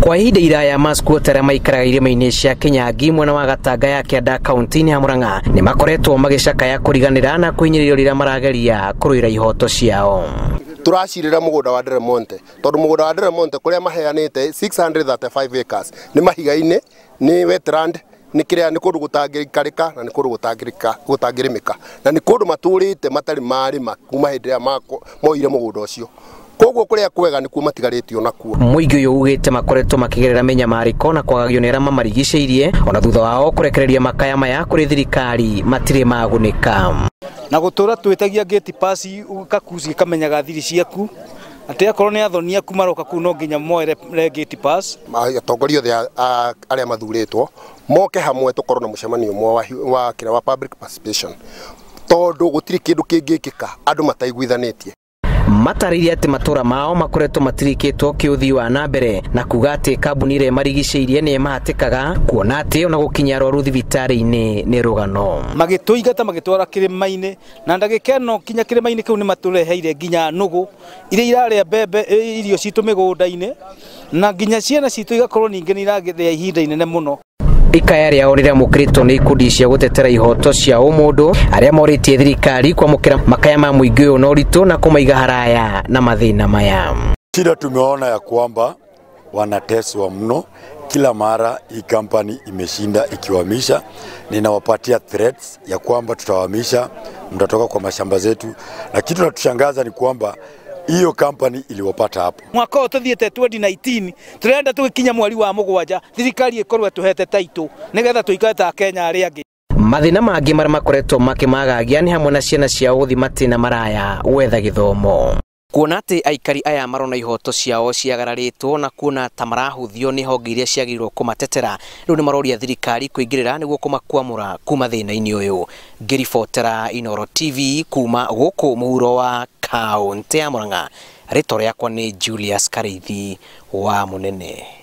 Kwa ihinda iraya masquota arĩa maikaraga irĩma-inĩ cia Kinyangi mwena wa Gatanga ya Kĩanda kaunti-inĩ ya Murang'a nĩ makoretwo magĩcakaya kũriganĩra na kũhinyĩrĩrio rĩrĩa marageria kũrũĩra ihoto ciao. Turacirira mugunda wa Del Monte tondu mugunda wa Del Monte kuria maheanite 635 acres ni mahiga-ini, ni wetland, ni kiria, ni kundu gutangirikarika na ni kundu gutangirika gutangirimika na ni kundu maturite matari marima kuma hindi ya moire mugunda ucio, koguo kuria kwega nikuo matigarĩtio nakuo. Mũingĩ ũyũ ugĩte makoretwo makĩgerera mĩnyamarĩko na kwagagio nĩ arĩa mamarigicĩirie ona thutha wao kũrekereria makaya maya kũrĩ thirikari matirĩ magunĩka. Na gũtũra twĩtagia gate pass kakuci kamenyaga thiri ciaku atĩ akorwo nĩ athoni aku maroka kuu no nginya moere gate pass. Atongoria othe arĩa mathurĩtwo moke hamwe tũkorwo na mũcemanio ũmwe wa kĩrĩa wa public participation tondu gũtirĩ kĩndũ kĩngĩkĩka andũ mataiguithanĩtie. Matarĩirie atĩ matũra mao makoretwo matirikĩtwo kĩũthii wa na mbere na kuga atĩ kambuni ĩrĩa ĩmarigicĩirie nĩ ĩmahatĩkaga kuona atĩ ona gũkinya arwaru thibitarĩ-inĩ nĩ rũgano. Magĩtũingata magĩtwara kĩrĩma-inĩ na ndagĩka ĩno kinya kĩrĩma-inĩ kĩu nĩ matũreheire nginya nũgũ iria irarĩa mbembe irio citũ mĩgũnda-inĩ na nginya ciana citũ igakorwo ningĩ nĩ iragĩa ihinda inene mũno. Ikaya rĩao rĩramũkĩrĩtwo nĩ ikundi cia gũtetera ihoto cia ũmũndũ arĩa morĩtie thirikari kwamũkĩra makaya ma mũingĩ ũyũ na ũritũ na kũmaiga haraya na mathĩna maya. Shida tumeona ya kwamba wanateswa mno kila mara. Hii kampani imeshinda ikiwahamisha, ninawapatia threats ya kwamba tutawahamisha, mtatoka kwa mashamba zetu, na kitu natushangaza ni kwamba hiyo kampani iliwapata hapo. Mwaka ũyũ tũthiĩte 2019 turenda tũgĩkinya mweri wa mũgwanja thirikari ĩkorwo ĩtũhete taitũ nĩgetha tũikare ta Kenya arĩa angĩ. Mathĩna mangĩ marĩa makoretwo makĩmagagia nĩ hamwe na ciana ciao gũthiĩ matĩna maraya gwetha gĩthomo. Kuona atĩ aikari aya marona ihoto ciao ciagararĩtwo na kuona ta marahũthio nĩ honge iria ciagĩrĩirwo kũmatetera, rĩu nĩ maroria thirikari kũingĩrĩra nĩguo kũmakwamũra kuma thĩna-inĩ ũyũ. Ngĩribotera Inooro TV kuma gũkũ mũhuro wa kaũntĩ ya Murang'a, rĩtwa rĩakwa nĩ Julius Karĩithi wa Mũnene.